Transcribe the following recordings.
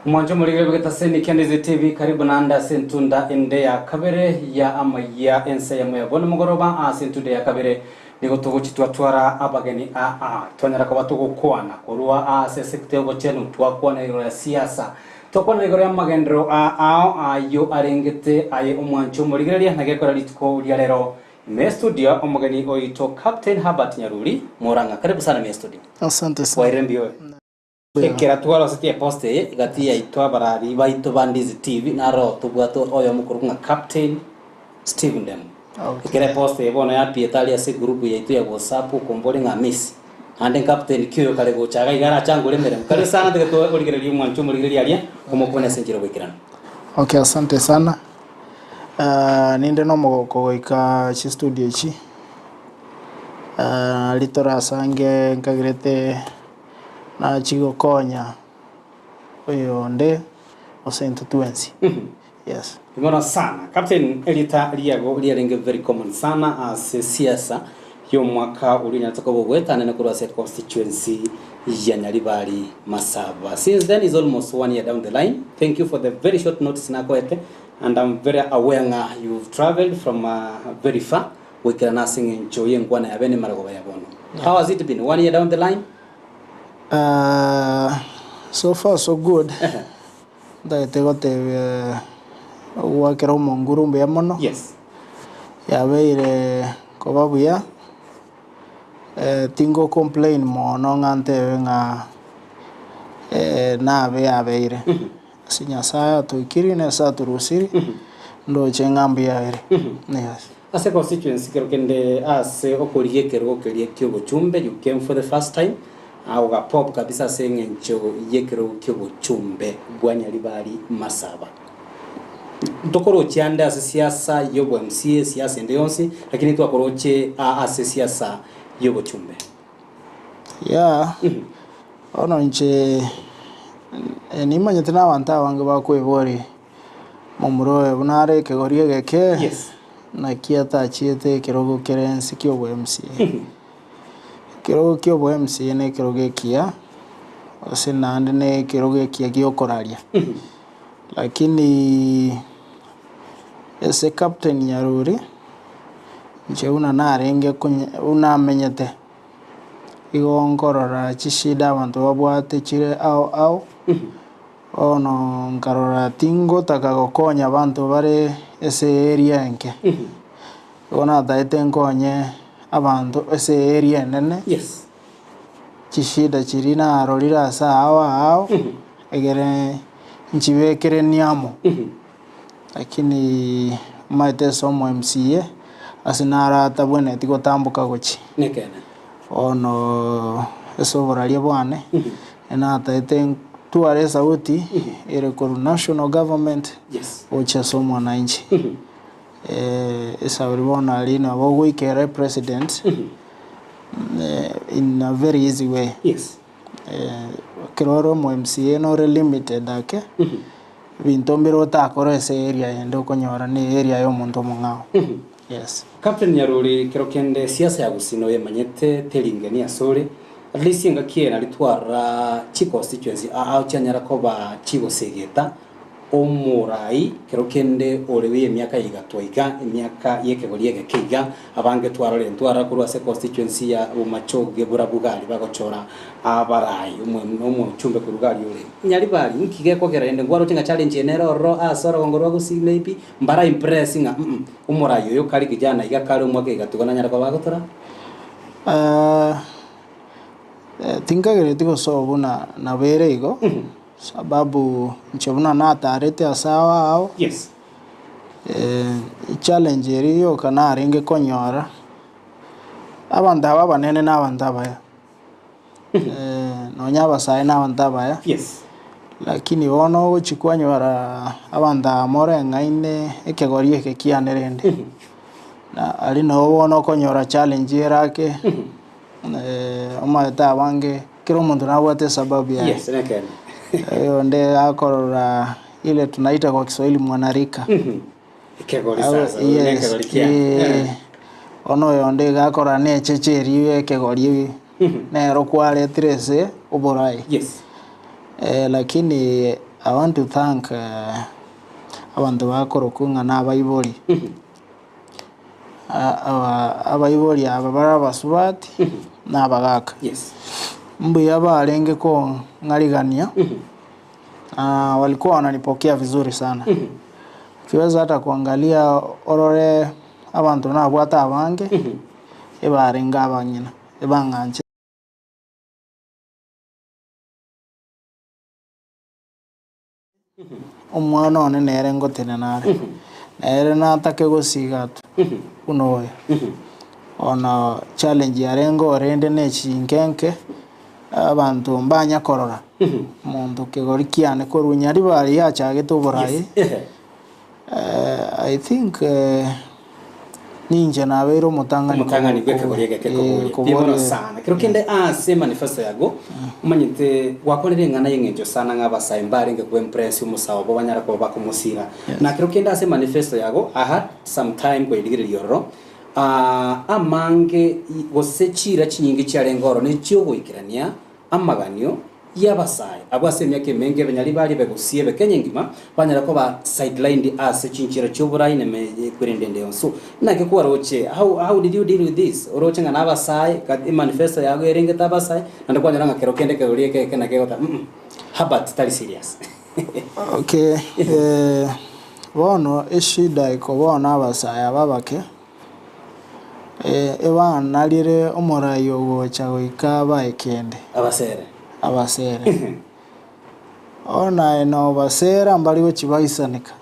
Omwancho omorigere bw'egetaseni kia Ndizi TV karibu naende ase entunda ende ya kabere ya amayia ense eyemo ya bono mogoroba ase entunda ya kabere nigo togochi twatwara abageni aa twanyara koba togokwana korwa ase esekta y'obochenu twakwana igoro ya siasa twakwana igoro y'amagenderero aao ayio arengete aye omwancho omorigereria na gekora rituko ria rero ime studio omogeni oito Captain Herbert Nyaruri Murang'a karibu sana ime studio. Asante sana. Bwairire mbuya oyo. Ekero twarosetie epost eye gati yaito abarari baito ba Ndizi TV naro tobwate oyomo korokwa ng'a Captain Steve Ndemo. Okay. Ekero epost eye bono yapiete aria ase egroup yaito ya WhatsApp okombori ng'a miss naende Captain ki oyo kare gocha iga iga arache angore emeremo. Karibu sana tiga origererie omwancho omorigereria aria omokwane ase enchera ogoikerana. Okay, asante sana. Ah, ninde nomogoko goika chistudio echi Ah, ritorasange nkagerete Nachie gokonya oyonde gose intwe twensi. Yes. Bono sana. Captain erieta riago riarenge very common sana ase siasa y'omwaka oria onyarete koba ogoetanana korwa ase constituency ya Nyaribari Masaba. Since then is almost one year down the line. Thank you for the very short notice nakoete and I'm very aware ng'a you've traveled from uh, very far Goikerana ase engencho y'enkwana ya bene marogoba ya bono. How has it been? One year down the line? Uh, so far so good. Ntagete gotebia ogwakera omonguru mbuya mono. Yes. Yabeire koba buya. Eh, tingo complain mono ng'a ntebe ng'a eh, nabe yabeire. Ase Nyasaye atoikirie na ase atorusirie, ndoche ng'a mbuya ere. Yes. Ase constituency kero kende ase okorigia ekerogo keria kiobochumbe you came for the first time oga pop kabisa ase eng'encho yekerogo kiobochumbe bwa Nyaribari Masaba. Ntokorochie ande ase siasa yobo MCA siasa ende yonsi lakini twakoroche aa ase siasa yobochumbe. Yeah, bono inche nimanyete na abanto abange bakoeboria Momura oyo buna are ekegori egeke, Yes. naki atachiete ekerogo kere ense kia obo MCA. Ekerogo kia obo MCA na ekerogo ekiya, gose naende na ekerogo ekiya gia okoraria. Lakini ase Captain Nyaruri, inche buna narenge konya buna amenyete, igo nkorora chishida abanto babwate chire ao ao. Bono nkarora tingotaka gokonya abanto bare ase eeri enke, igo natagete nkonye abanto ase eeri enene, Yes. chishida chiria narorire ase ao ao, egere nchibekerenie amo. Lakini omanyete ase omo MCA, ase naro atabwenereti gotamboka gochia. Nekeene. Bono ase oboraria bwane, natagete ntware esauti ere korwa national government Yes. gochia ase omwananchi. Esauri bono aria nabo ogoikera epresident in a very easy way. Yes. Ekero ore omo MCA nore limited ake, ebinto mbire otakore ase area ende okonyora ne area ya omonto omong'ao. Yes. Captain Nyaruri kero kende siasa ya Gusii noyemanyete teri ngeni asore, at least engaki eye nari twarora chi constituency ao chianyara koba chigosegeta omorai kero kende ore bwe emiaka ya igatwa iga emiaka yekegori egeke iga abange twarorire ntwarora korwa ase constituency ya Bomachoge Borabu gari bagochora abarai omochumbe korwa gari ore Nyaribari nki gekogera rende nkwaroche ng'a challenge eye nere ororo ase orogongo rwa Gusii maybe mbara impress ng'a mm Omorai oyo kare kijana iga kare omwaka egatuga nanyare koba agotora? Tinkagereti gosoa buna nabo ere igo, sababu inche buna natarete ase ao ao, Yes. challenge eria yoka narenge konyora, abanto aba abanene na abanto abaya, nonya abasae na abanto abaya. Yes. Lakini bono ogochia kwanyora abanto aba moreng'aine ekegori eke kiane rende, na aria nabo bono okonyora challenge ere ake, omanyete abange kera omonto nabwate esababu yaye. Yes, nekeene. Oyonde akorora ile tunaita kwa kiswahili mwanarika. Ekegori sasa, oyo Yes, nekegori kiane. eh, bono oyonde iga akorora na echeche eria ya ekegori nero kwaretire ase oborai. Yes. Lakini. I want to thank abanto bakorokwa ng'a na abaibori, abaibori aba bare abasubati na abagaka. Yes. Mbuya barenge kong'arigania, walikuwa wananipokea vizuri sana. Ukiweza hata kuangalia orore abanto nabwate abange, ebarenge abang'ina, ebang'anchete. Omwana one nere ngotenena are, nere natake gosiga buna oyo. Bono challenge yarenge orende ne chinkenke, abanto mbanya korora, omonto kegori kiane korwa Nyaribari yachagete oborai, I think ninche nabeire omotang'ani Omotang'ani bw'ekegori eke koboria, kekoboria. Mbuya mono koboria. sana. Kero kende ase manifesto yago, omanyete gwakwanire eng'ana y'eng'encho sana ng'a abasae mbarenge koba empress omosae obo banyara koba bakomosira. Na kero kende ase manifesto yago, I had some time koyerigereria ororo, ah, amange gose chiira chinyinge chiarenge ororo nechiogoikerania amaganio y'abasae abwo ase emiaka emenge ebenyari baria begosie ebekenya engima banyare koba sidelined ase chinchera chi'oborai na emerende ende yonsi. So, naki kwaroche? How, how did you deal with this? Oroche ng'a nabasae, ka emanifesto yago erengete abasae, naende kwanyora ng'a kero kende ekerorio eke eke naki egoteba mm Herbert tari serious. Okay, bono eshida iko bono abasae aba abake, Ebanarire omorai ogocha goika abae kende. Abasere. Abasere. Bono naye nobasera mbari gochia baisaneka.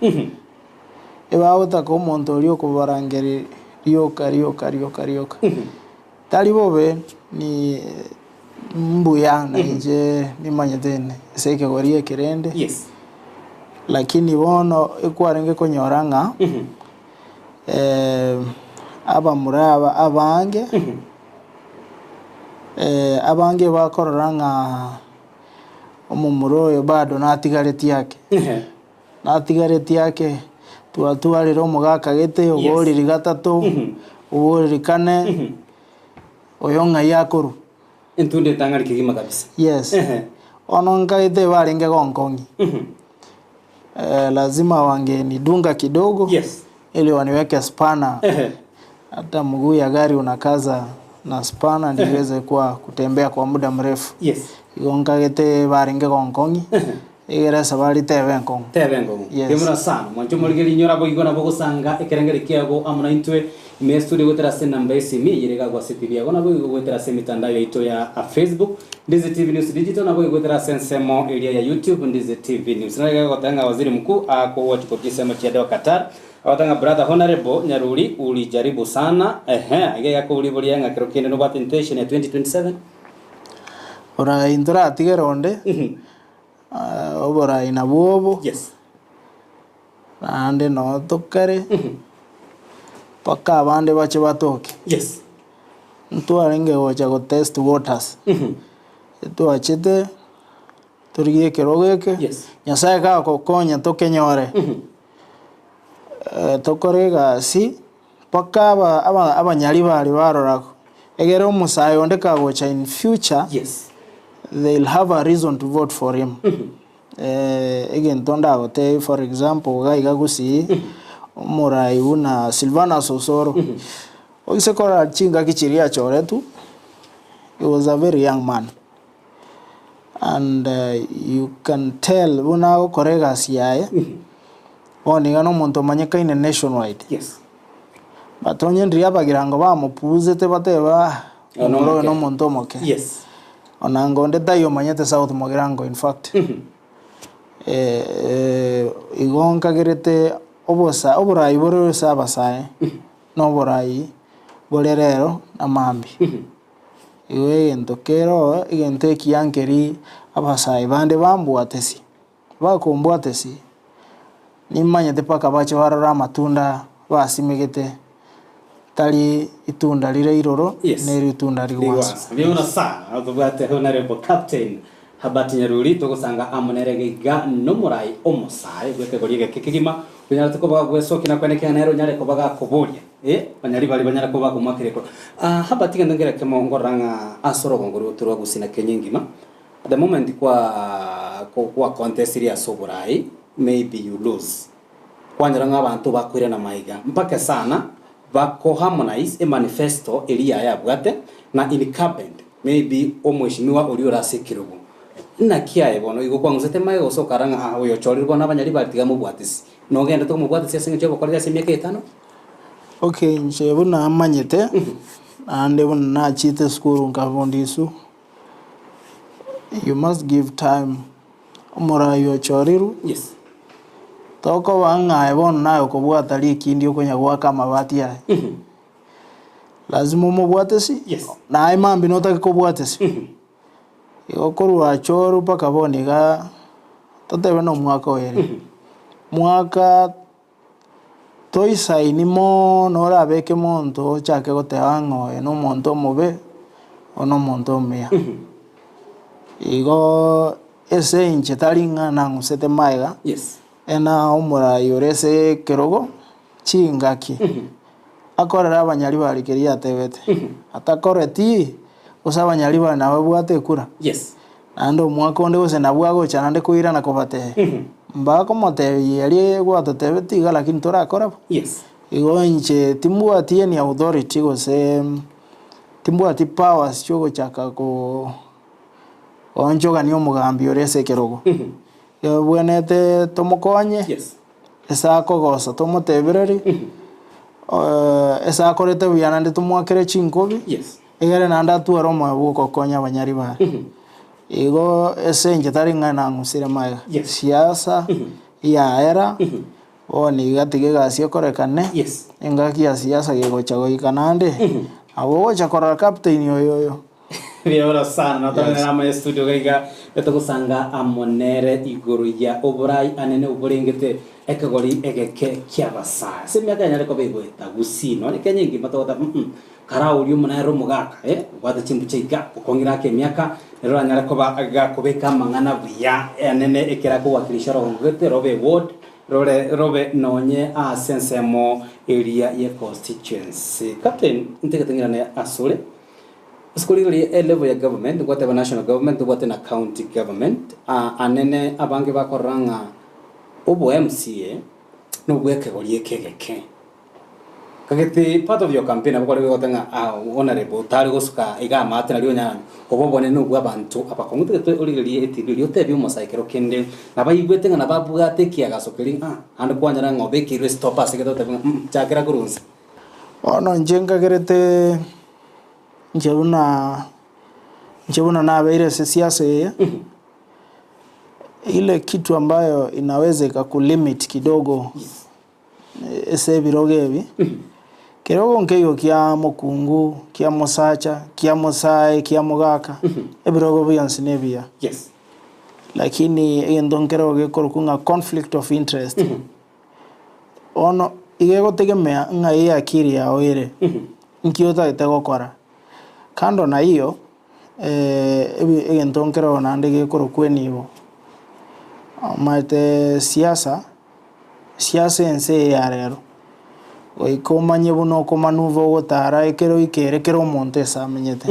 Ebagotaka omonto oria okobarangeria rioka rioka rioka rioka. Tari bobe ni mbuya na inche nimanyete inde ase ekegori eke rende. Yes. Lakini bono ekwarenge konyora ng'a. Abamura aba abange, abange bakorora ng'a omomura oyo bado natigaretie ake, natigaretie ake, twatwarire omogaka gete, oboriri gatato, oboriri kane, oyo ng'ai akorwa. Entunda etang'ani kegima kabisa. Yes. Bono nkaete barenge gonkong'ia. Lazima wangenidunga kidogo Yes. ili waniweke spana hata mguu ya gari unakaza na spana ndio iweze kuwa kutembea kwa muda mrefu. Yes. Igo nkagete barenge gonkong'ia egere esabari tebe enkong'u. Tebe enkong'u. Yes. Kemura sana. Mwanche omorigereria inyora boigo nabo ogosanga ekerengeri kiago amo naintwe ime estudio goetera ase enamba y'esimi eyere egagwa ase etibi yago naboigo goetera ase emitandao yaito ya Facebook Ndizi TV News Digital naboigo goetera ase ensemo eria ya YouTube Ndizi TV News. Naro iga egoteba ng'a Waziri Mkuu akogochi korwa chinsemo chia Doha Qatar agoteba ng'a Brother Honourable Nyaruri ulijaribu sana ehe iga egakoboriboria ng'a kero kende nobwate intention ya 2027. Orai ntoratigere onde, oborai nabwo obo. Yes. Naende noo tokare, mpaka abande bache batoke. Yes. Ntwarenge gocha go test waters, etwachete torigie ekerogo eke, Yes. Nyasaye gagokonya tokenyore, tokore egasi mpaka aba aba abanyari baria barora egere omosae onde kagocha in future, Yes. they'll have a reason to vote for him. Egento ndagotebie for example iga iga gusii, omorai buna Silvanus Osoro, oise korora chingaki chiria achoretwe, he was a very young man and you can tell buna agokora egasi yaye, bono iga na omonto omanyekaine nationwide. Yes. But onye ndiria abagirango bamopuusete batebe ah, Oyo omoro oyo nomoke. na omonto omoke. Yes. Ona anga onde taiyo omanyete South Mugirango in fact. Igo nkagerete obosa oborai bore ase abasae, na oborai bore rero na mambia. Igo egento kere oo, egento ekiya nkeri abasae bande bambwatesi, bakombwatesi, nimanyete mpaka bache barore amatunda basimegete. Tari itunda rire iroro, Yes. neri itunda rigwansa. Rigwansa. Mbuya mono sana. Tobwate Honorable Captain Herbert Nyaruri togosanga amo nere iga nomorai omosae bw'ekegori egeke kegima onyarete koba gwesokia na kwenekera nere onyare koba gakoboria eh banyari baria banyare koba bakomoakera ekura. Ah Herbert gento nkere ekemo ngorora ng'a ase orogongo rwaito rwa Gusii na Kenya engima at the moment kwa. kwa gwakontestirie ase oborai maybe you lose. Kwanyora ng'a abanto bakoirana maiga mpaka sana bako harmonize emanifesto eria yaye abwate na incumbent maybe omweshimiwa oria ore ase ekerogo. Naki aye bono igo kwang'usete maiga gose okarora ng'a aa oyo ochorire bono abanyari bare tiga mobwatisi. Nogendete komobwatisia ase eng'encho y'obokoreri ase emiaka etano? Okay inche buna manyete, naende buna nachiete esukuru nkafundiswa, you must give time, omorai ochorirwe, Yes. tokoba ng'a aye bono naye okobwata rikindi okonya goaka amabati aya, lazima omobwatesi, Yes. naye mambia notake kobwatesi. Igo korwa achorwa mpaka bono igaa, totebe na omwaka oere, mwaka Toisaini mono orabeke monto ochake goteba ng'a oyo nomonto omobe, oyo nomonto omuya. Igo ase inche tari ng'a nang'usete magega, ena omorai ore ase ekerogo chingaki, akorere abanyaribari keria atebete, atakoreti, gose abanyaribari nababwate ekura. Naende omwaka onde gose nabwo agocha naende koirana kobatebia, mbakomotebia eria gwatotebetie iga lakini torakora bo. Yes. Igo inche timbwati any authority gose timbwati powers chiogochaka ko goonchogania omogambi ore ase ekerogo. Ebwenerete tomokonye, Yes. ase akogosa tomotebererie, ase akorete buya naende tomoakere chinkobi. Yes. Egere naende atware omoyo bw'ogokonya abanyari baye. Igo ase inche tari ng'a nang'usire magega. Yes. Siasa yaera, bono iga tiga egasi ekorekane, Yes. engaki ya siasa gegocha goika naende, nabo ogocha korora captain oyo oyo. Mbuya sana natogenere amo estudio iga iga etogosanga amo nere igoro ya oborai anene oborengete ekegori egeke kiabasae ase emiaka yanyare koba egoeta gusii nonye Kenya engima togoteba mm Karaorie omonene ere omogaka, eh, obwate chimbuche iga, okong'ira ake emiaka, nere oranyare koba gakobeka amang'ana buya anene ekero akowakilisha orogongo gete, robe eward, rore robe nonye ase ensemo eria ye constituency. Captain, ntagete ng'irane asore, ase korigereria elevel ya government, ngwateba national government, tobwate na county government, ah anene abange bakorora ng'a obo MCA, nobwekegori eke egeke. Kagete part of your campaign nabo kware goteba ng'a ah honourable otare gosuka iga amate nario onyaranywe obo obonene nobwa abanto abakong'u tagete origererie etibi eria otebie omosae kero kende nabaigwete ng'a nababwate ekiagaso keria ng'a ah naende kwanyora ng'a obekeirwe stop ase egete otebe ng'a mm chakera korwa inse. Bono inche nkagerete inche buna inche buna nabeire ase esiasa eye, ile kitu ambayo inaweza ikakulimit kidogo. Ase ebirogo ebi, kerogo nkeigo kia mokungu, kia mosacha, kia mosae, kia mogaka, ebirogo bionsi nebiya. Yes. Lakini egento nkerogo gekorokwa ng'a conflict of interest, bono iga egotegemea ng'a eakiri yao ere, nki otagete gokora. Kando na hiyo, ebi egento nkerogo naende gekorokwa enibo, omanyete siasa. Siasa ense eye ya rero, goika omanye buna okomanuva ogotara ekero oikere kera omonto ase amenyete.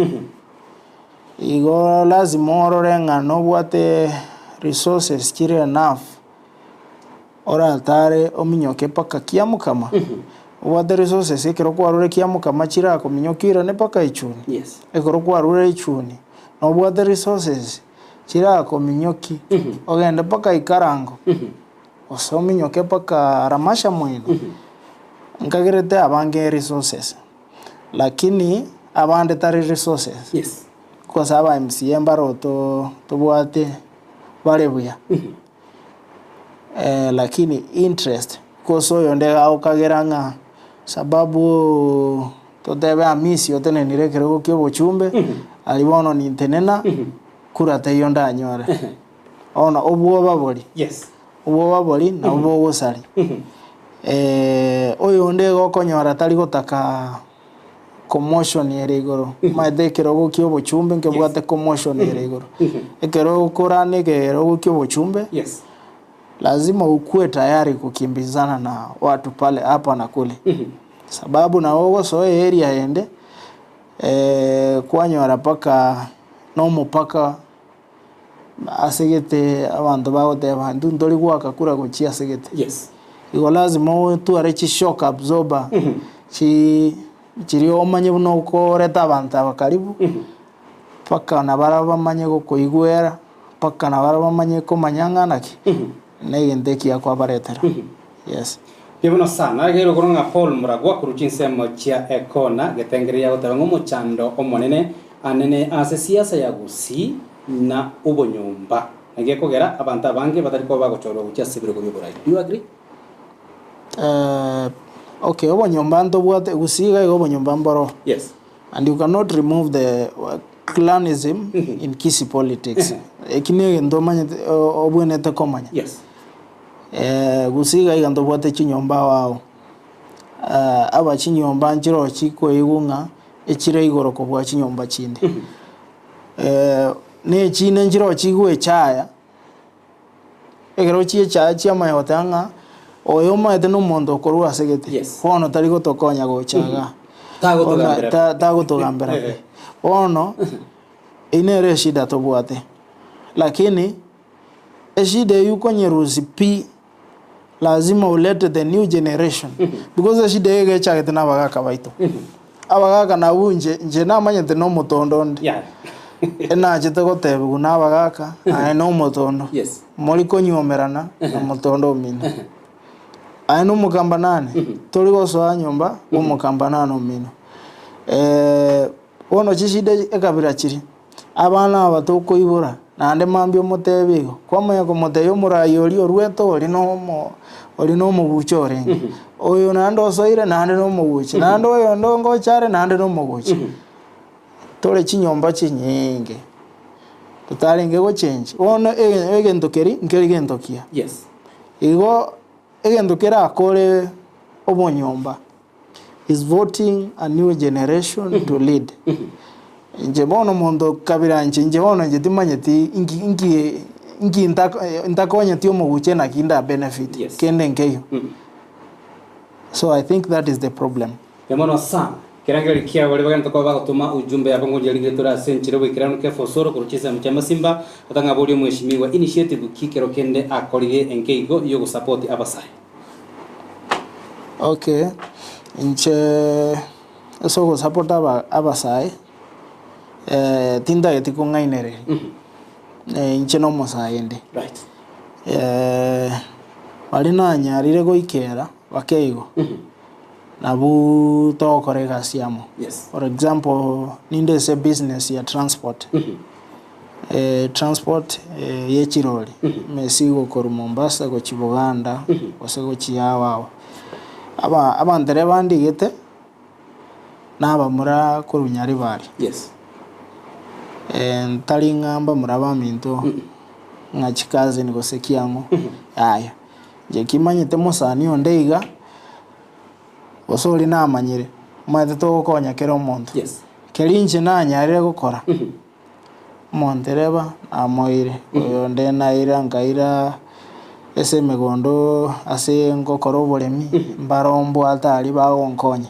Igo lazima orore ng'a nobwate resources chire enough, oratare ominyoke mpaka kiamukama, obwate resources ekero kwarure kiamukama chirakominyokia oirane mpaka echuni, Yes. ekero kwarure echuni, nobwate resources chirakominyoki ogende mpaka ikarango. Gose ominyoke mpaka Ramasha moino, nkagerete abange resources, lakini abande tari resources. Yes. Gose aba MCA mbaro to tobwate bare buya, lakini interest, gose oyonde iga agokagera ng'a sababu totebe Hamisi otenenire ekerogo kia obochumbe, aria bono nintenena, kura teiyo ndanyore. Bono obwoba boria, Yes. obwoba boria nabwo bogosaria. Oyonde iga okonyora tari gotaka commotion ere igoro, omanyete ekerogo kia obochumbe nkebwate commotion ere igoro. Ekero okorana ekerogo kia obochumbe, Yes. lazima ukue tayari kukimbizana na watu pale hapa na kule. Sababu nabo ogosoa area ende, kwanyora mpaka na omopaka. Ase gete abanto bagoteba intwe ntori goaka kura gochia ase gete. Yes. Igo lazima otware chi shock absorber chi chiria omanye buna okoreta abanto aba karibu, mpaka nabarabwo bamanye gokoigwera, mpaka nabarabwo bamanye komanya ng'a naki, na egento ekiya kwabaretera, yes. Mbuya mono sana. Egere okorora ng'a Paul Muragwa korwa chinsemo chia Ekona getengereria agoteba ng'a omochando omonene anene ase siasa ya Gusii na obonyomba naki gekogera abanto abange batari koba bagochorwa gochia ase ebirogo bi'oborai. Do you agree? Okay, obonyomba ntobwate Gusii iga iga obonyomba mboro. Yes. And you cannot remove the clanism in Kisii politics. Eki na egento omanyete obwenerete komanya. Yes. Gusii iga iga ntobwate chinyomba ao ao. Aba chinyomba nchiroo chikoigwa ng'a echire igoro kobua chinyomba chinde. Na echinde nchiroo chigoechaya, ekero chiechaya chiamanya goteba ng'a oyo omanyete na omonto okorwa ase gete, Yes. bono tari gotokonya gocha igaa. Tagotogambera Bono ta- tagotogambera pi. Bono, eyio nere eshida tobwate, lakini eshida eyio okonyerusia pi, lazima olete the new generation because eshida eye iga echagete na abagaka baito. Abagaka nabwo inche inche namanyete na omotondo onde, Yeah. enachete gotebiwa na abagaka aye na omotondo, Yes. mori konywomerana na motondo omino. Aye na omokamba nane, tori gosoa nyomba bwa omokamba nane omino. Bono chishida ekabira chiria, abana aba tokoibora, naende mambia omotebi igo, kwamanya komotebia omorai oria oruete oria na omo oria na omogucha orenge, oyo naende osoire naende na omogucha, naende oyonde ngocha are naende na omogucha. Tore chinyomba chinyinge, totarenge gochengi, bono ege egento keria nkeri gento kiya. Yes. Igo egento kerakore obonyomba. is voting a new generation to lead. Inche bono omonto kabira inche, inche bono inche timanyeti inki inki inki ntako ntakonyeti omoguche naki nda benefit Yes. kende nkeiyo. So I think that is the problem. Mbuya mono sana. Ekerengererio kiabo baria bagente koba bagotoma ujumbe yabo ngocha rigereria tore ase enchera oboikeranu Kefa Osoro korwa chinsemo chia Masimba otang'aboria omweshimiwa initiative ki kero kende akorire enkeigo yogosupport abasae. Okay, inche ase ogosapota aba abasae, tintageti kong'ainereria, inche na omosae inde. Right. Baria nanyarire goikera bake igo, nabwo togokora egasi amo. Yes. For example, ninde ase ebusiness ya transport. Transport ye chirori, emesigo korwa Mombasa gochia Buganda, gose gochia ao ao. Aba abanto bandigete, na abamura korwa Nyaribari. Yes. Ntari ng'a mbamura baminto, ng'a chicousin gose kiang'o, yaya. Inche kimanyete mosani onde iga, gose oria namanyire, omanyete togokonya kera omonto. Yes. Keria inche nanyarire gokora. Omontereba namoeire, oyonde naira nkaira ase emegondo ase ngokora oboremi, mbarombwate aria bagonkonya,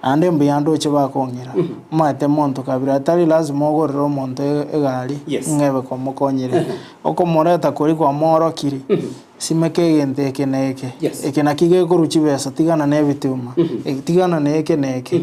naende mbuya ndoche bakong'ira. Omanyete monto kabira tari lazima ogorere omonto egari Yes. ng'a ebe komokonyire, okomoreta koria kwamoorokirie, simeka egento eke na eke, Yes. eke nakio gekorwa chibesa tigana na ebituma, tigana na eke na eke,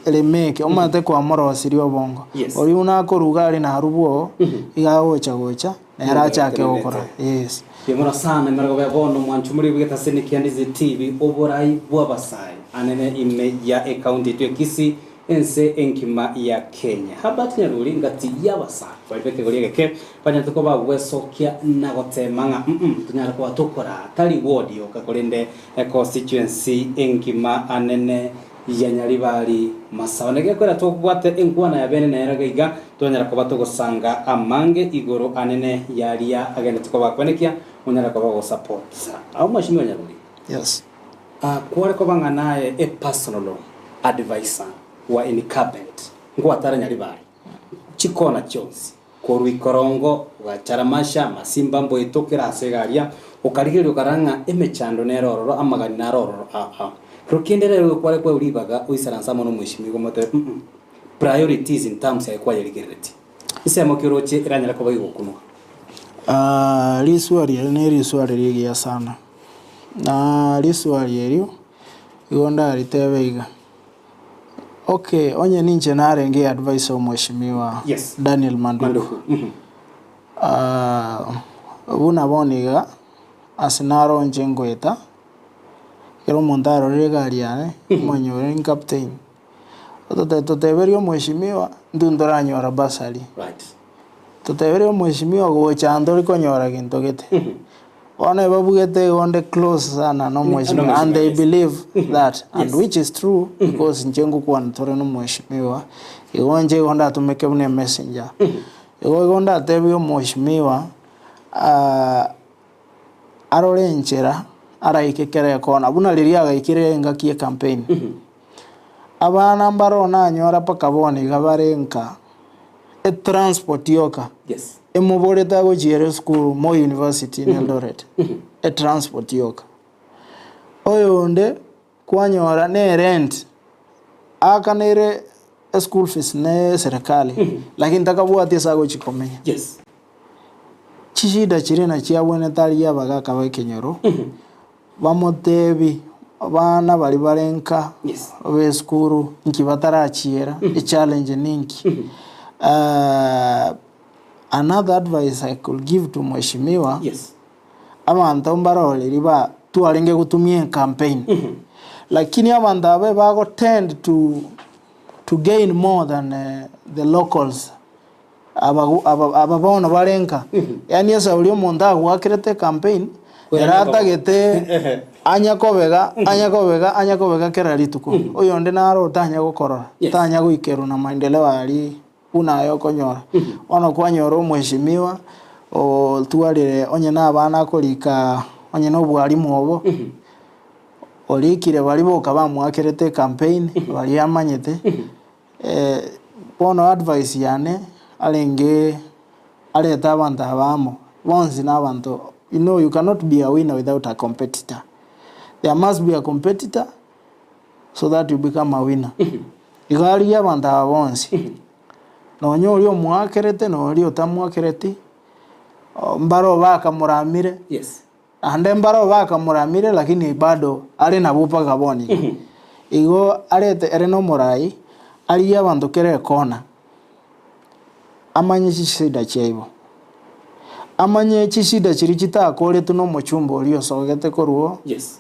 rema eke, omanyete kwamorosirie obongo. Yes. Oria buna akoruga aria naru bwoo, iga agocha gocha, nere achake gokora, yes. Mbuya mono sana emerego ya bono mwancho muri bwegete ase Nikiandizi TV oborai bw'abasae anene ime ya ecounty yaito ya Kisii ense enkima ya Kenya. Herbert Nyaruri ngati y'abasae baria b'ekegori egeke banyarete koba gwesokia na gotema ng'a mm tonyare koba tokoraa tari ward yoka korende econstituency enkima anene ya Nyaribari Masaba. Naki gekwera tobwate enkwana ya bene nere iga iga twanyara koba togosanga amange igoro anene yaria agendete koba akwenekia onyare koba ogosupport. Abwo Mheshimiwa Nyaruri. Yes. Kware koba ng'a naye a personal adviser wa incumbent ngwatara Nyaribari chikona chionsi korwa ikorongo ogachara masha masimba mboito kera ase egaria okarigereria okarora ng'a emechando nere ororo amagani naro ororo aa aa. Kero kende rero kware kwaewa ribaga oisaranse amo nomweshimiwa omotebe mm priorities in terms aye kwayerigereretie. Ensemo ki oroche eranyare koba egokunwa? Riswali eri ne riswali rigiya sana, na riswali erio igo ndaritebe iga, okay onye ninche narenge advisor omweshimiwa Yes. Daniel Manduku, Manduku. Buna bono iga ase naro inche ngoeta, ekero omonto arorire egari yane, omonyore captain, otote toteberie omweshimiwa intwe ntoranyora bursary. Right. Toteberie omweshimiwa gocha ntori konyora gento gete. Bono ebabugete igo nde close sana na omweshimiwa and they believe that and which is true because inche ngokwana tore na omweshimiwa, igo inche igo ndatumeke buna emessenger. Igo igo ndatebie omweshimiwa arore enchera araike kera ekona buna riria agaikire engaki ye campaign. Abana mbaro nanyora mpaka bono iga bare nka etransport yoka Yes. emoborete agochiera esukuru Moi University in Eldoret etransport yoka. Oyonde kwanyora ne erent aakanere eschool fees ne eserekari lakini takabwati ase agochi komenya. Yes. Chishida chiria nachiabwenerete aria abagaka ba ekenyoro Bamotebi, Abana baria bare nka Yes. b'esukuru nki batarachiera, echallenge ninki? Another advice I could give to mweshimiwa, Yes. abanto mbaroreri ba twarenge gotumia ecampaign, lakini abanto aba ebago tend to to gain more than the locals. Abagu aba aba bono bare nka, yaani esauri omonto agoakerete ecampaign, ere atagete anya kobega anya kobega anya kobega kera rituko, oyonde naro otanya gokorora, Yes. tanya goikerwa na maendeleo aria buna aye okonyora. Bono kwanyora omweshimiwa, otwarire onye na abana akorika onye na obwarimu obo, orikire baria boka bamoakerete ecampaign, baria amanyete. Bono advice yane arenge arete abanto aba amo, bonsi na abanto, you know you cannot be a winner without a competitor, there must be a competitor so that you become a winner. Igo arigie abanto aba bonsi, nonya oria omoakerete na oria otamoakereti, mbaro bakamoramire. Yes. Naende mbarabwo bakamoramire, lakini bado are nabwo mpaka bono iga. Igo arete ere nomorai, arigie abanto kera ekona, amanye chishida chiaibo. Amanye chishida chiria chitakoretwe nomochumba oria osogete korwa oo, Yes.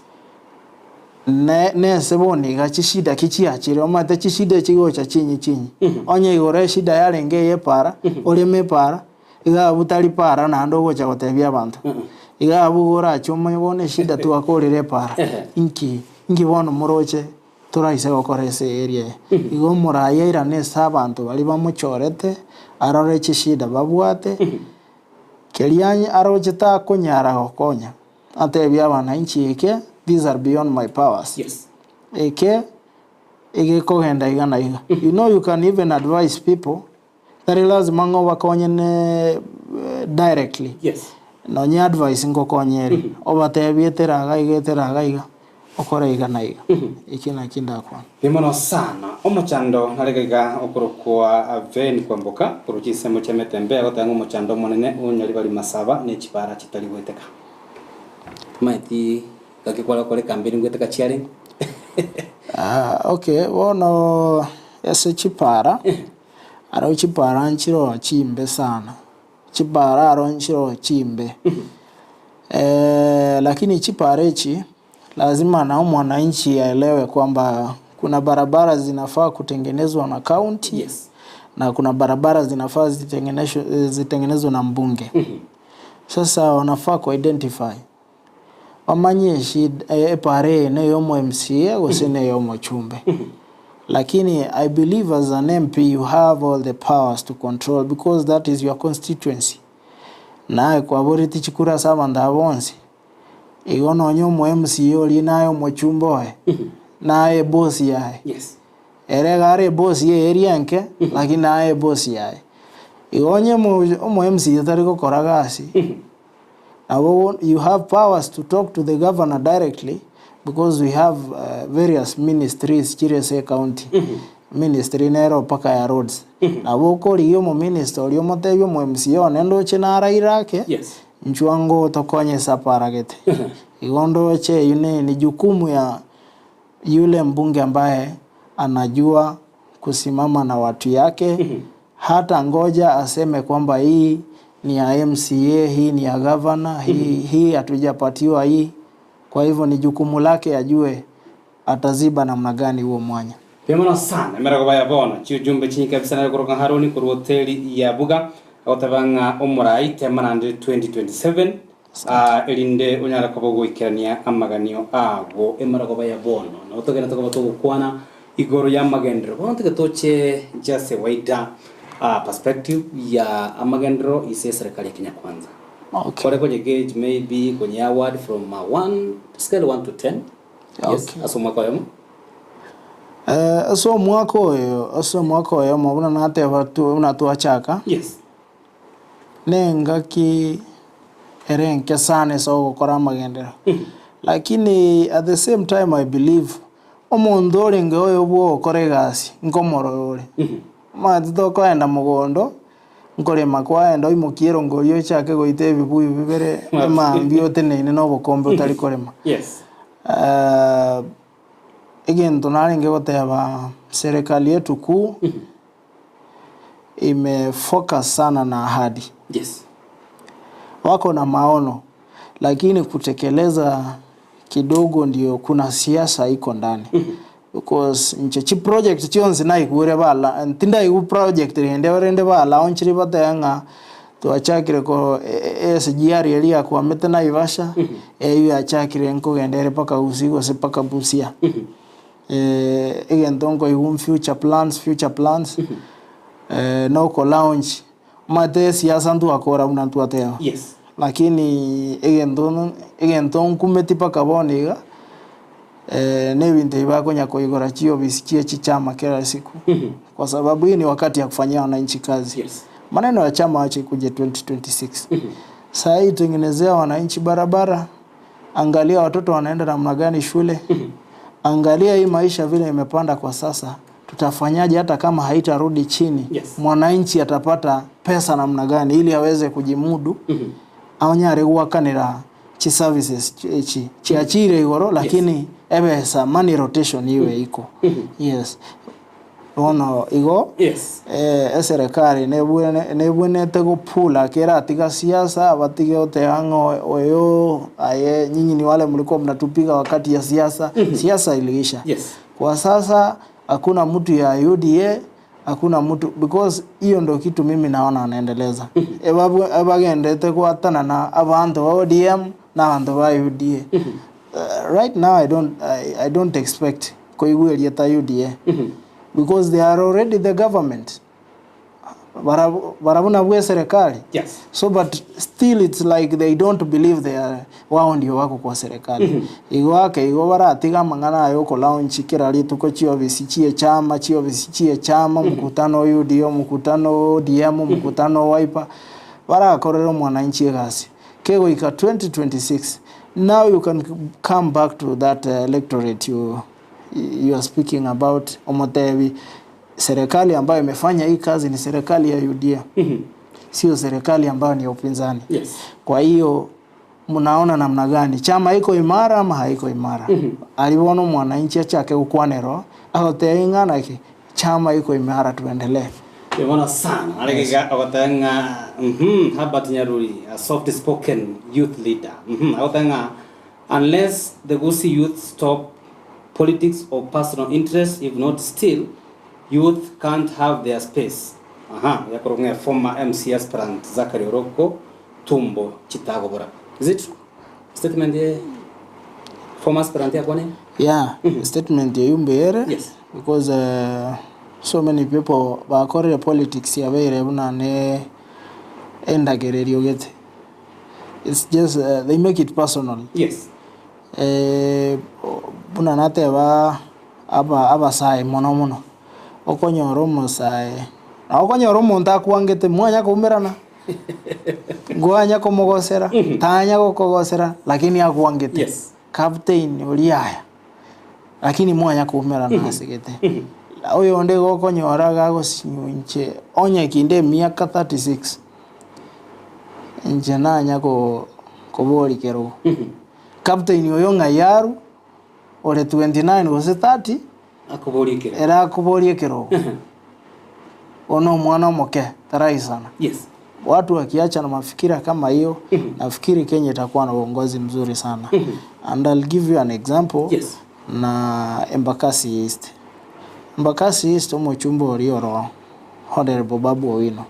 ne nese bono iga chishida ki chiachire, omanyete chishida chigocha chinyi chinyi. Onye igoro eshida yarenge eye epara, oreme epara, Iga abwo tari para naende ogocha gotebia abanto. Iga abwo igo orache omanye bono eshida twakorire epara, inki inki bono moroche toraise gokora ase area eye. Igo omoraai airane ase abanto baria bamochorete, arore chishida babwate, keria aroche takonyara gokonya, atebie abananchi eke, these are beyond my powers. Yes. Eke, egekogenda iga na iga. You know you can even advise people. Tari lazima ng'a obakonye ne directly, Yes. nonye advice ngokonya ere, obatebie etera iga iga etera iga iga, okore iga na iga. Ekio nakio ndakwana. Mbuya mono sana. Omochando narege iga okorokwa Ven Kwamboka korwa chinsemo chia Metembe agoteba ng'a omochando omonene onyari bari masaba ne chibara chitari goeteka. Tomaeti gaki kware gokora ekampeni ngoeteka chiarenge. Okay, bono ase chipara. Aro chipara nchiroo chimbe sana, chipara aro nchiroo chimbe, lakini chipara echi lazima na mwananchi aelewe kwamba kuna barabara zinafaa kutengenezwa na county Yes. na kuna barabara zinafaa zitengenezwe zitengenezwe na mbunge. Sasa wanafaa ku identify Bamanye eshida epara eye neya omo MCA gose neya omochumbe. Lakini I believe as an MP you have all the powers to control because that is your constituency. Naye kwaboreti chikura ase abanto aba bonsi, igo nonye omo MCA oria naye omochumbe oye, naye eboss yaye. Yes. Ere iga are eboss ye area enke, lakini naye eboss yaye. Igo onye omo MCA tari gokora gasi, Nabo you have powers to talk to the governor directly because we have various ministries chire ase ecounty. Ministry nero mpaka ya roads. Nabo okorigia omominister oria omotebie omo MCA one ndoche naraire ake, Yes. inchuo ango otokonye ase aparagete. Igo ndoche eyio ne ni jukumu ya yule mbunge ambaye anajua kusimama na watu yake, hata ngoja aseme kwamba hii ni ya MCA, hii ni ya governor, hii hii hatujapatiwa hii. Kwa hivyo ni jukumu lake ajue ataziba namna gani huo mwanya. Mbuya mono sana emerogo ya bono chiujumbe chinyinge kabisa nare koroka Haruni korwa hoteli ya Buga agoteba ng'a omorai tema naende 2027 ah, erinde onyare koba ogoikerania amaganio ago emerogoba ya bono nabo togende tokoba togokwana igoro ya amagenderero bono toge toche just a wider ah, perspective ya amagenderero ise eserikali ya Kenya Kwanza Okay. kore konye gauge maybe konye award from 1 scale 1 to 10 Yes, Okay. ase omwaka oyomo. Eh, ase omwaka oyo, ase omwaka oyomo buna nateba tu buna twachaka, Yes. nengaki ere enke sana ase ogokora amagenderero. Lakini at the same time I believe, omonto orenge oyo bwa ogokora egasi, nkomorora ore. Omanyete tokoenda mogondo, nkorema kwaenda oimokie erongo oria ochake goita ebibuyu bibere emambia oteneine na obokombe otari korema. Yes. Egento narenge goteba serikali yetu kuu ime focus sana na ahadi. Yes. Wako na maono lakini kutekeleza kidogo ndio kuna siasa iko ndani because inche chi project chionsi naigure bala tindaigwa project rende rende ba launchire batebe ng'a twachakire ko SGR eria yakwamete Naivasha eywo yachakire nkogenda ere mpaka Gusii gose mpaka Busia. Egento nkoigwa future plans future plans na oko launch omanyete esiasa ntwakora buna ntwateba. Yes. Lakini egento egento nkumeti mpaka bono iga, na ebinto ebi bakonya koigora chiofisi chie chichama kera siku, kwa sababu hii ni wakati ya kufanyia wananchi kazi. Yes. Maneno ya chama wacha ikuje 2026. Saa hii tengenezea wananchi barabara, angalia watoto wanaenda namna gani shule, angalia hii maisha vile imepanda kwa sasa, tutafanyaje hata kama haitarudi chini? Yes. Mwananchi atapata pesa namna gani ili aweze kujimudu anyare gwakanera chi services chi chiachire igoro lakini ebesa money rotation iwe iko yes bono igo Yes. eh, eserekari nebwene nebwenete gopula keratiga siasa batige goteba ng'a oyo aye nyinyi ni wale mlikuwa mnatupiga wakati ya siasa siasa iliisha Yes. kwa sasa hakuna mtu ya UDA hakuna mtu because hiyo ndo kitu mimi naona anaendeleza Ebabu- ebagendete gwatana na abanto ba ODM na abanto ba UDA right now I don't, I, I don't expect koigwa erieta UDA because they are already the government Barabu barabwo nabwo eserekari Yes. so but still it's like they don't believe they are wao ndio wako kwa serikali igo ake igo baratiga amang'ana aya okolaunch kera rituko chiofisi chie chama chiofisi chie chama mkutano UDA mkutano ODM mkutano Wiper barakorere omwananchi egasi kegoika 2026 now you can come back to that electorate you, you are speaking about omotebi Serikali ambayo imefanya hii kazi ni serikali ya UDA. Sio serikali ambayo ni ya upinzani. Yes. Kwa hiyo mnaona namna gani chama iko imara ama haiko imara? Aliona mwananchi achake gukwanero agoteba ing'ana ki chama iko imara tuendelee. Bono sana arege agoteba ng'a mhm Herbert Nyaruri a soft spoken youth leader mhm agoteba ng'a unless the Gusii youth stop Politics of personal interest if not still youth can't have their space aha yakorwa ng'a former MC aspirant Zachary Oroko tumbo chitagobora is it true statement ye former aspirant yakwane Yeah, statement eywo mbere Yes. because uh, so many people bakorire politics yabeire buna ne endagererio gete it's just uh, they make it personal yes Buna nateba aba abasae mono mono, okonyora omosae, na okonyora omonto akwangete mwanya koumerana, ngwanya komogosera, tanya gokogosera, lakini akwangete. Yes. Captain oria aya, lakini mwanya koumerana ase gete. Oyonde igo okonyora iga agosinywa inche onye kinde emiaka 36, inche nanya ko koboria kerogo. Captain oyo ng'ai arwe, ore 29 gose 30, Akoborie ekerogo. ere akoborie ekerogo. Bono omwana omoke, taraisana. Yes. Watu wakiacha na mafikira kama hiyo, nafikiri Kenya itakuwa na uongozi mzuri sana. And I'll give you an example Yes. na Embakasi East. Embakasi East omochumba oria oro Honorable Babu Owino.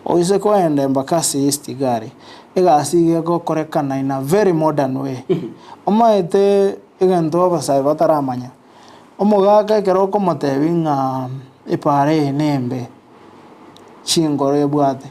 Oise koenda Embakasi East iga aria, egasi iga egokorekana in a very modern way. Omaete egento abasae bataramanya, omogaka ekero okomotebia ng'a epaara eye nembe, chingoro ebwate,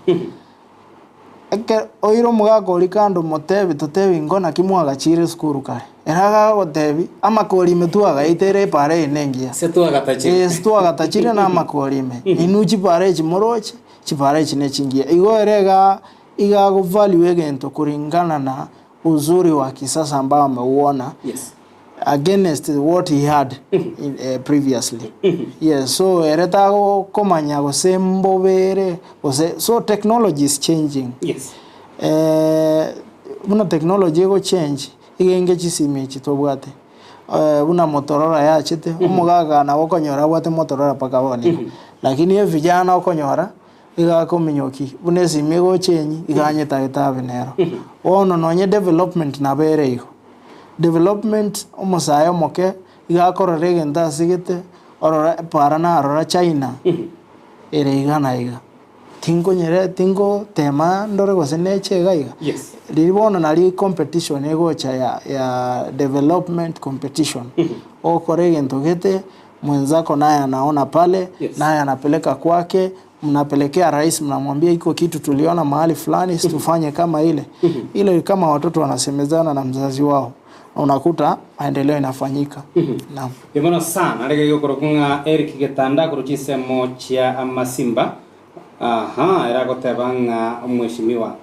ekero oire omogaka oria kando omotebi totebi ingo naki mwagachire esukuru kare, ere agagotebia amakori ime twagaeteire epaara eye nengiya. Ase twagatachire. Ee, ase twagatachire na amakori ime, inwe chipaara echi moroche, chipaara echi nechingiya. Igo ere igaa iga agovalue egento kulingana na uzuri wa kisasa ambao ameuona Yes. against what he had in, eh, previously. Yes, so ere tagokomanya gose mbobe ere gose so technology is changing. Yes. Eh, buna technology egochange egenge chisimi echi tobwate eh, buna Motorola yachete omogaka nabo okonyora abwate Motorola mpaka bono iga lakini evijana okonyora Iga akominyoki, buna esimi egocha enyi, iga anyetagete abe nero. Bono nonye development nabo ere igo. Development, omosae omoke, iga akorora egento asegete, orora para narora China, ere iga na iga. Tinkonyere tingotema ndore gose neche iga iga. Yes. Riria bono nari competition egocha ya ya development competition. Ogokora egento gete, Mwenzako naye anaona pale, Yes. naye anapeleka kwake, mnapelekea rais, mnamwambia iko kitu tuliona mahali fulani, si tufanye kama ile ile. Kama watoto wanasemezana na mzazi wao, unakuta maendeleo inafanyika. Naam. Imono sana arege gokorokwa ng'a Eric Getanda korwa chinsemo chia Amasimba aha ere agoteba ng'a omweshimiwa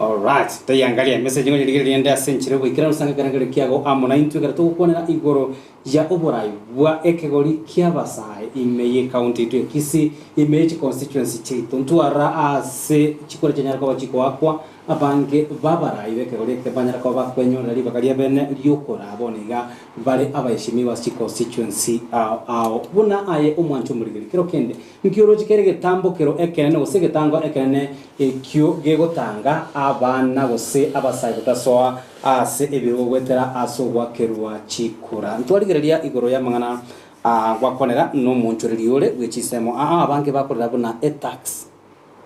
Alright, toiangarie emessage ngonyerigereria ende ase enchera y'ogoikeranu ase ekerengererio kiago amo naintwe ekero togokwanera igoro ya oborai bwa ekegori ki'abasae ime y'ecounty yaito ya Kisii, ime ye chiconstituency chiaito. Ntwarora ase chikura chianyara koba chikoakwa, abange b'abarai b'ekegori eke banyara koba bakwenyorera ribaga ria bene riokoraa bono iga bare abaeshimiwa ase chiconstituency ao ao. Buna aye omwanche omorigeri, kero kende nkioroche kere egetambokero ekenene gose egetango ekenene ekio gegotanga abana gose abasae gotasoa Ase ebirogo goetera ase ogoakerwa chikura. Ntwarigereria igoro y'amang'ana aa gwakwanera nomonchoreri ore bwe chinsemo aa abange bakorera buna etax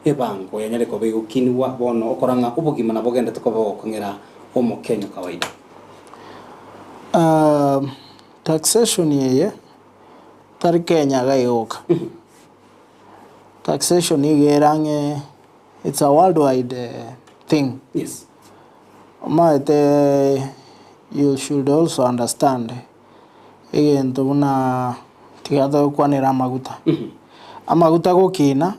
ebango yanyare koba egokinigwa bono okora ng'a obogima nabo bogenderete koba bogokong'era omokenya kawaida. Taxation eye tari Kenya iga egoka. Taxation iga ere ang'e it's a worldwide thing. Yes. Omanyete you should also understand egento buna tiga togokwanera amaguta. Amaguta gokina,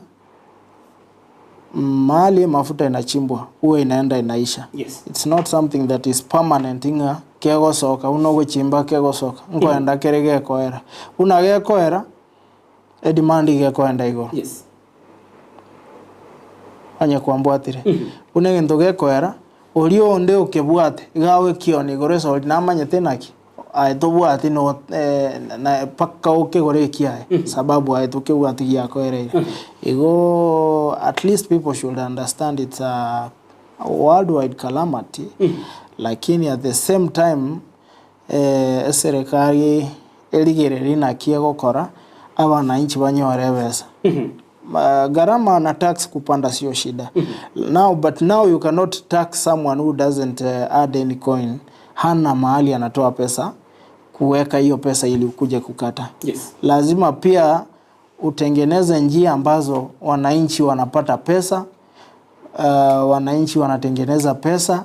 mahali mafuta inachimbwa huwa inaenda inaisha. Yes. It's not something that is permanent ng'a kegosoka buna ogochimba kegosoka, nkoenda kere gekoera. Buna gekoera, edemand iga ekoenda igoro. Yes. Onye kwambwatire, buna egento gekoera, oria onde okebwate, iga agokiona igoro ase oria namanyete naki, aye tobwati no na mpaka okegore ekiaye, sababu aye tokebwati giakoereire. Igoo at least people should understand it's a worldwide calamity, lakini at the same time, eserekari erigererie naki egokora, abananchi banyore ebesa. Gharama na tax kupanda sio shida. Now, but now you cannot tax someone who doesn't add any coin. Hana mahali anatoa pesa kuweka hiyo pesa ili ukuje kukata. Yes. Lazima pia utengeneze njia ambazo wananchi wanapata pesa, wananchi wanatengeneza pesa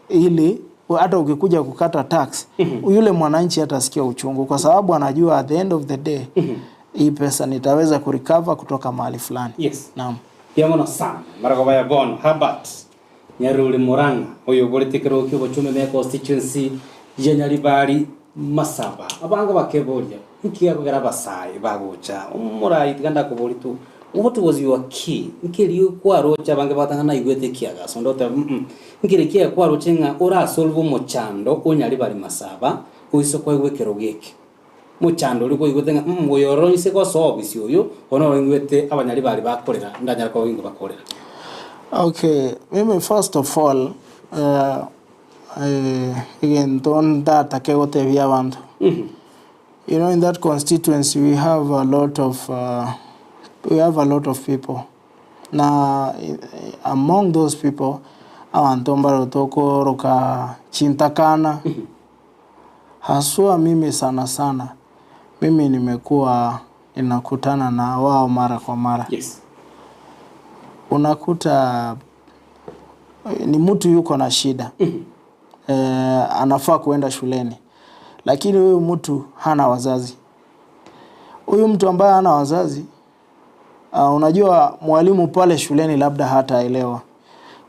ili hata ukikuja kukata tax yule mwananchi hatasikia uchungu kwa sababu anajua at the end of the day hii pesa nitaweza kurecover kutoka mahali fulani. Yes. Naam. Mbuya mono sana. Maragoba ya bono Herbert Nyaruri Murang'a oyo oborete ekerogo kia obochumeme ya constituency ya Nyaribari. Masaba, abange bakeboria, Inki gekogera abasae bagocha? Omorai tiga ndakoborie tu, What was your key? Nki erio kwaroche abange bagatanga naigwete ekiagaso onde oteba mm nki ere kiaye kwaroche ng'a orasolve omochando onyare bare masaba oise koegwa ekerogo eke? Mochando oria kwaigwete ng'a mm oyo oro inse gosoa obisi oyo bono oro ingwete abanyari baria bakorera ndanyare koba ingo bakorera. Okay, mimi first of all egento ndatake gotebia abanto, you know in that constituency we have a lot of we have a lot of people, na among those people, abanto mbaro tokoroka chintakana, haswa mimi sana sana, mimi nimekuwa ninakutana na wao mara kwa mara. Yes. Unakuta ni mtu yuko na shida anafaa kuenda shuleni, lakini huyu mtu hana wazazi. Huyu mtu ambaye hana wazazi unajua mwalimu pale shuleni labda hataelewa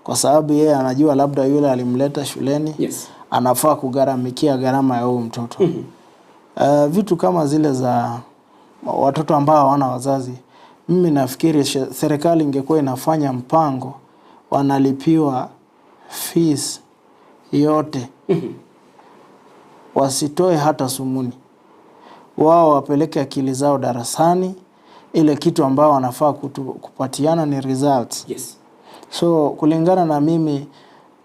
kwa sababu yeye anajua labda yule alimleta shuleni anafaa kugharamikia gharama ya huyu mtoto. Vitu kama zile za watoto ambao hawana wazazi, mimi nafikiri serikali ingekuwa inafanya mpango, wanalipiwa fees yote, wasitoe hata sumuni, wao wapeleke akili zao darasani. Ile kitu ambao wanafaa kupatiana ni results. So kulingana na mimi,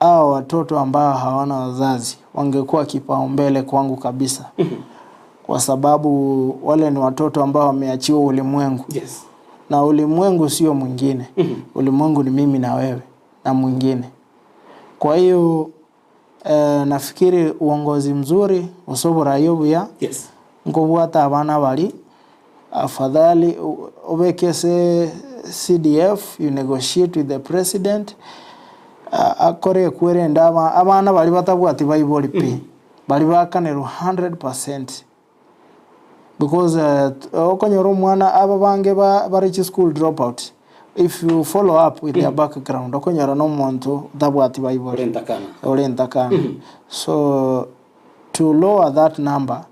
hao watoto ambao hawana wazazi wangekuwa kipaumbele kwangu kabisa, kwa sababu wale ni watoto ambao wameachiwa ulimwengu. Na ulimwengu sio mwingine. Ulimwengu ni mimi na wewe na mwingine. Kwa hiyo nafikiri uongozi mzuri osobora obuya nkobwata abana bari afadhali obeke ase CDF you negotiate with the president akore ekwerende abana baria batabwati baibori pi baria bakanerwa 100% because okonyora omwana aba bange bare chischool drop out if you follow up with their background okonyora na omonto otabwati baibori Ore ntakana. Ore ntakana. So to lower that number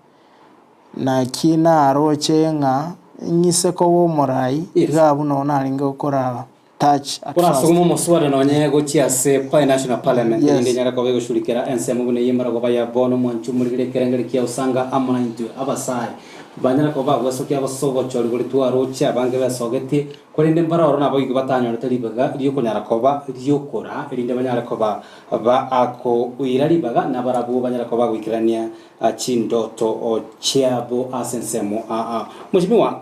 naki naroche ng'a ng'ise koba omorai iga abwo noo narenge gokora touch at first. Orasogome omoswada nonye gochia ase by National Parliament erinde enyare koba egoshurikera ensemo buna eyio emaragoba ya bono mwanche omorigere ekerengeri kia Usanga amo naintwe abasae banyare koba bagwesokia ase obochori boria twaroche abange besogetie korende mbaroro naboigo batanyorete ribaga riokonyara koba riokora erinde banyare koba bakoira ribaga nabarabwo banyare koba bagoikerania chindoto chiabo ase ensemo aa. Mweshimiwa,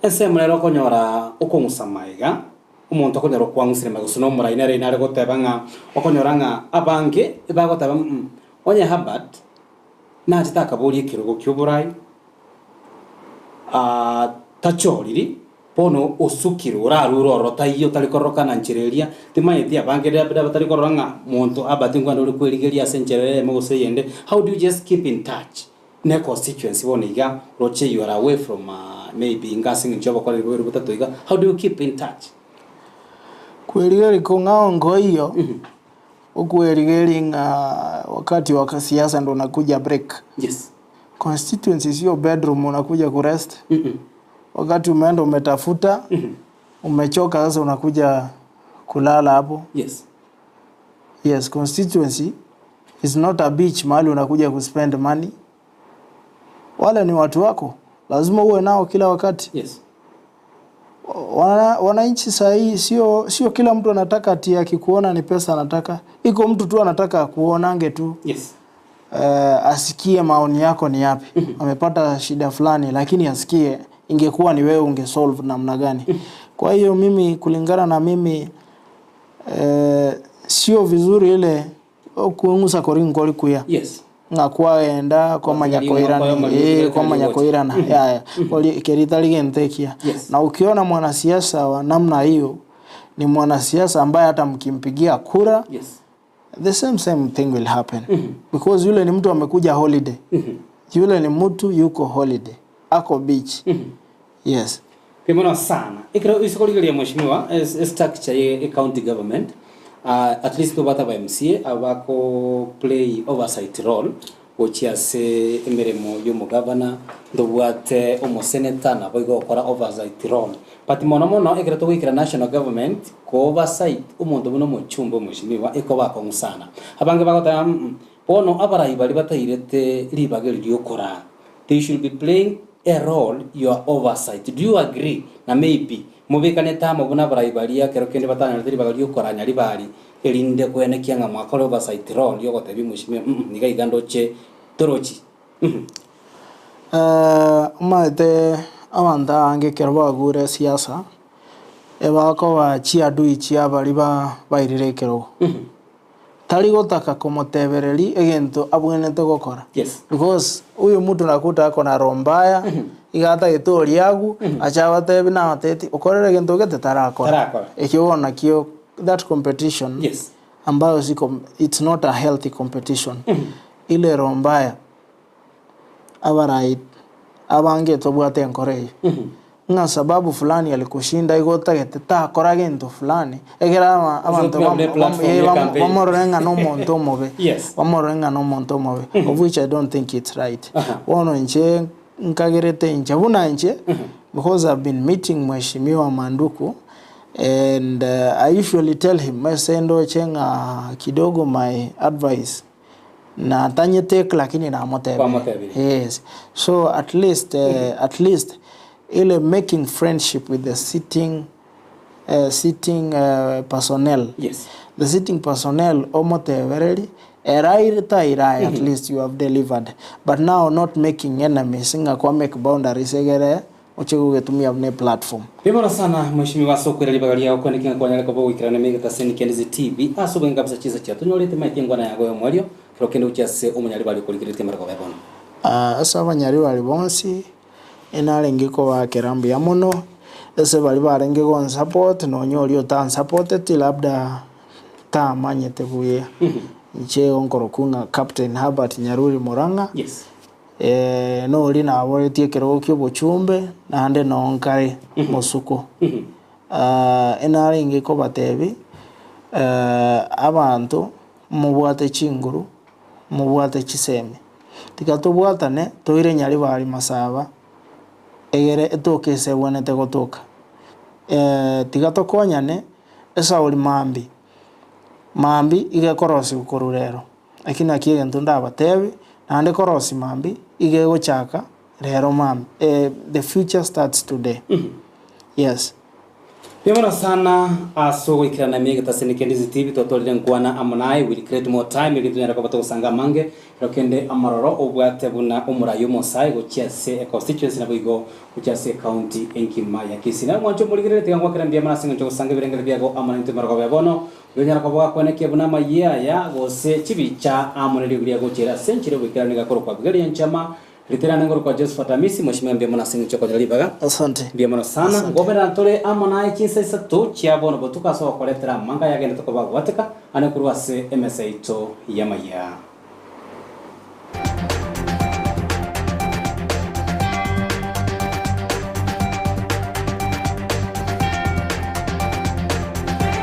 ensemo nere okonyora okong'usa magega, omonto okonyora okwang'usire magega gose na omorai nere nare goteba ng'a okonyora ng'a abange ebagoteba onye Herbert nachete akaboria ekerogo kia oborai, tachoriri, Bono osukire, orarure ororo taiyo otari kororokana nchera eria, timanyeti abange labda batari korora ng'a monto Albert nkwane ore kwerigeria ase enchera eyemo gose eyende, how do you just keep in touch ne constituency bono iga roche you are away from maybe inga ase eng'encho y'obokoreri bobere botato iga, how do you keep in touch? Kwerigeria kong'ao nkoiyo, okwerigeria ng'a wakati wa siasa ndo unakuja break. Constituency sio bedroom unakuja kurest. Wakati umeenda umetafuta, umechoka sasa unakuja kulala hapo. Yes, constituency is not a beach mahali unakuja kuspend money. Wale ni watu wako, lazima uwe nao kila wakati. Wananchi saa hii sio kila mtu anataka ati akikuona ni pesa anataka. Iko mtu tu anataka akuonange tu. Asikie maoni yako ni yapi. Amepata shida fulani lakini asikie ingekuwa ni wewe ungesolve namna gani. Kwa hiyo mimi kulingana na mimi sio vizuri ile kuungusa koringo kuya. Ng'a kwaenda kwamanya koirana, kwamanya koirana. Yaya, kerita ligentekia. Na ukiona mwanasiasa wa namna hiyo ni mwanasiasa ambaye hata mkimpigia kura the same thing will happen. Because yule ni mtu amekuja holiday. Yule ni mtu yuko holiday. Ako beach. Yes. Kimono sana. Ikero isiko ligeria mheshimiwa structure ye county government. At least ntobwate aba MCA abako play oversight role gochia ase emeremo ya omogavana, ntobwate omosenator naboigo ogokora oversight role. But mono mono ekero togoikera national government, ko oversight omonto buna omochumbe omweshimiwa ekoba akong'u sana. Abange bagoteba mh, bono abarai baria batairete ribaga eri riokoraa, they should be playing a role your oversight. Do you agree? Na maybe Mobekanete amo buna abarai baria ekero kende batanyorete ribaga ri'okoranya ribari, erinde koenekia ng'a mwakora oversight role y'ogotebia omweshimiwa, mm niga iga ndoche torochi, mm. Omanyete abanto abange ekero bagure esiasa, ebakoba chiadui chia baria ba bairire ekerogo. Tari gotaka komotebereria egento abwenerete gokora. Yes. Because huyu mtu nakuta ako na roho mbaya, iga atagete oria agwo, ache abatebi nabatebeti okorere egento gete tarakora. Tarakora. Ekio bono nakio that competition Yes. ambayo si com it's not a healthy competition. Ile roho mbaya abarai abange tobwate enkoro eyio, ng'a sababu fulani alikushinda igo otagete takora gento fulani, ekero aba abanto Ozotumia buna eplatform eh, ye bam- campaign. bamorore ng'a nomonto omobe, Yes. bamorore ng'a nomonto omobe, of which I don't think it's right. Aha. Bono inche nkagerete inche buna inche, because I've been meeting Mheshimiwa Manduku, and I usually tell him, ase ndoche ng'a kidogo my advice. Natanyete lakini namotebire. Kwamotebirie. Yes. So at least eh, at least ile making friendship with the sitting eh, sitting eh, personnel. Yes. The sitting personnel omotebereri eraire tairae at least you have delivered. But now not making enemies ng'a kwa make boundaries egere Oche gogetumia buna eplatform. Mbuya mono sana Mheshimiwa ase okoira ribaga riao kwane ki ng'a kwanyare koba ogoikerana emegete ase Nikendizi TV ase obwenge kabisa chinsa chia tonyorete maeti engwana yago y'omoerio kero kende gochia ase omonyaribari okorigereretie amarogoba e bono. Ase abanyaribari bonsi inarenge kobaakera mbuya mono, ase baria barenge gonsupport nonya oria otansupporteti labda tamanyete buya. Inche igo nkorokwa ng'a Captain Herbert Nyaruri Murang'a. Yes. Noria naboretie ekerogo ki'obochumbe, naende noo nkare mosuku. Enarenge kobatebia, abanto mobwate chinguru, mobwate chisemi, tiga tobwatane toire nyaribari masaba, egere etoke ase ebwenerete gotoka. Tiga tokonyane, esauri mambia, mambia iga ekorosiwa korwa rero. Eki nakio egento ndabatebi, naende korosia mambia, iga egochaka rero mambia, the future starts today, yes. Mbuya mono sana ase ogoikerana ime egetase Nikendizi TV twatorire nkwana amo naye will create more time erio tonyare koba togosanga amange kero kende amaroro obwate buna omorai omosae gochia ase econstituency naboigo gochia ase ecounty enkima ya Kisii. Naye omwancho omorigereri tiga ngwakere mbuya mono ase eng'encho ogosanga ebirengero biago amo naintwe marogoba ya bono Rionyara koba gakwenekia buna amayia aya, gose chibicha amo ne ribu ria gochera ase enchera y'oboikeranu nigo akorokwa Abigaili enchama, Riterane ngorokwa Josephat Amisi, Mweshimiwa mbuya mono ase eng'encho y'okonyora ribaga. Asante. Mbuya mono sana. Asante. Ngoberana tore amo naye chinsa isato chia bono botuko ase ogokoretera amanga ayagenderete koba agwateka ane korwa ase emesa yaito y'amayia.